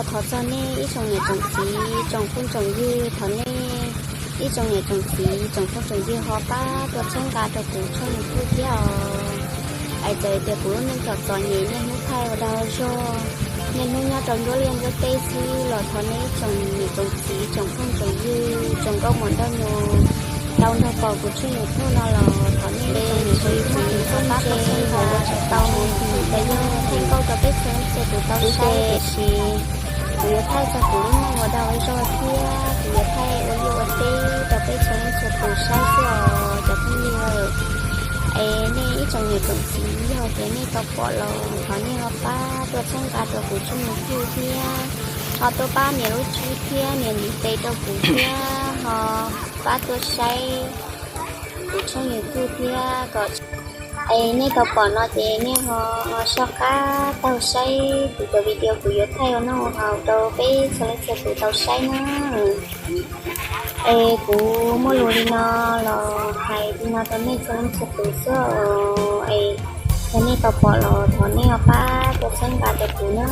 Thov txog nej ib tsoom niam tsoom txiv tsoom phooj tsoom ywg, thov nej ib tsoom niam tsoom txiv tsoom phooj tsoom ywg ho pab tuaj txhawb nqa rau kuv tshooj YouTube thiab os. Es txawm tias kuv lub neej txom txom nyem niaj hnub thaij ua dag ua zog, niaj hnub nyob rau nruab liaj nruab teb xwb los thov nej ib tsoom niam tsoom txiv tsoom phooj tsoom ywg tsoom nkauj muam nraug nus tau nrog pom kuv tshooj YouTube no los thov nej ib tsoom niam tsoom txiv ho pab tuaj txhawb nqa rau kuv tshooj YouTube, yog thaij nkauj rau peb txhua leej txhua tus tau saib, tiam sis kuv yuav thaij txog kuv lub neej ua dag ua zog thiab kuv yuav thaij ua liaj ua teb rau peb txhua leej txhua tus saib xwb os cov phooj ywg. Es nej ib tsoom niam tsoom txiv yog tias nej tau pom los thov nej ho pab tuaj txhawb nqa rau kuv tshooj YouTube thiab ho tuaj pab nias lub tswb thiab nias ntiv tes rau kuv thiab ho pab tuaj saib kuv tshooj YouTube thiab kom, es nej tau pom no ces nej ho soj qab taug saib kuv cov video kuv yuav thaij ua noj ua haus rau peb txhua leej txhua tus tau saib na. Es kuv muaj lus li no los hais li no rau nej txhua leej txhua tus xwb os. Es yog nej tau pom los thov nej ho pab tuaj txhawb nqa rau kuv na.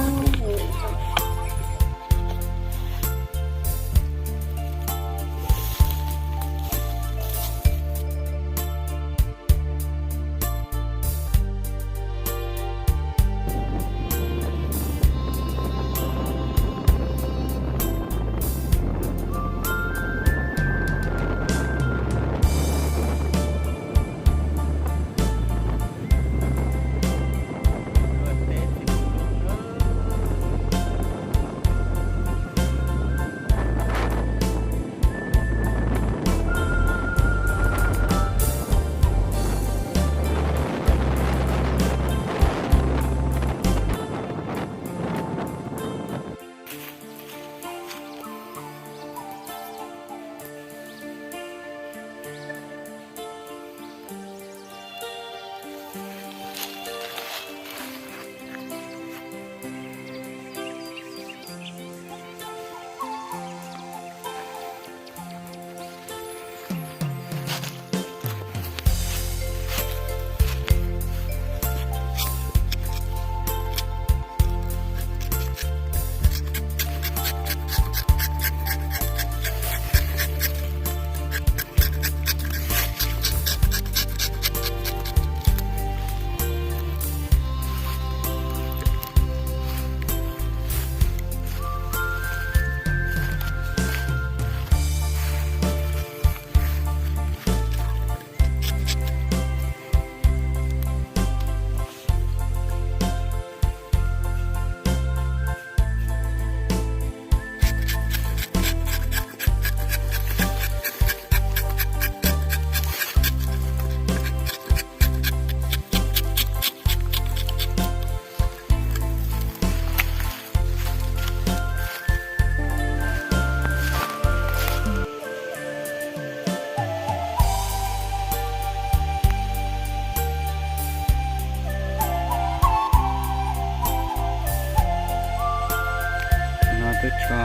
No twb tso,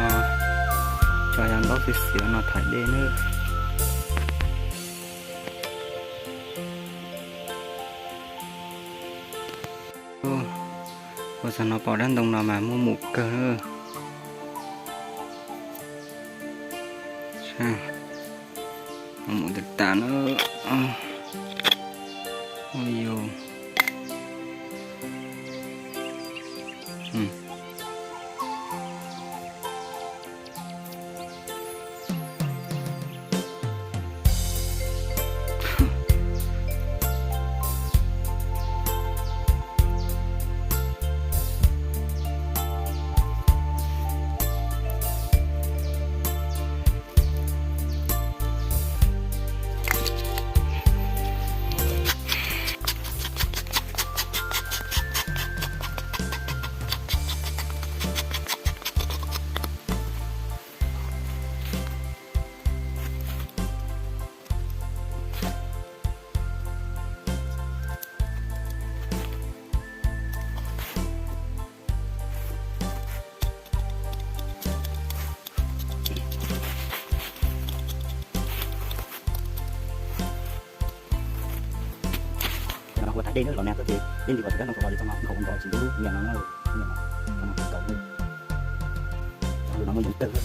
tso yav ntaub xiv xiv no thaiv dej nawb. Ua txog no pom dab ntoo no mas muaj mus kawg na. Mus tas tas na. Ua yus. Ua thaiv dej na los nag kawg ces dej nti kom tsis dab no tau los li tau no nkaus ua nrov tsis ntub nyiam no na. Nyiam no tau li. Mus yeej tawg.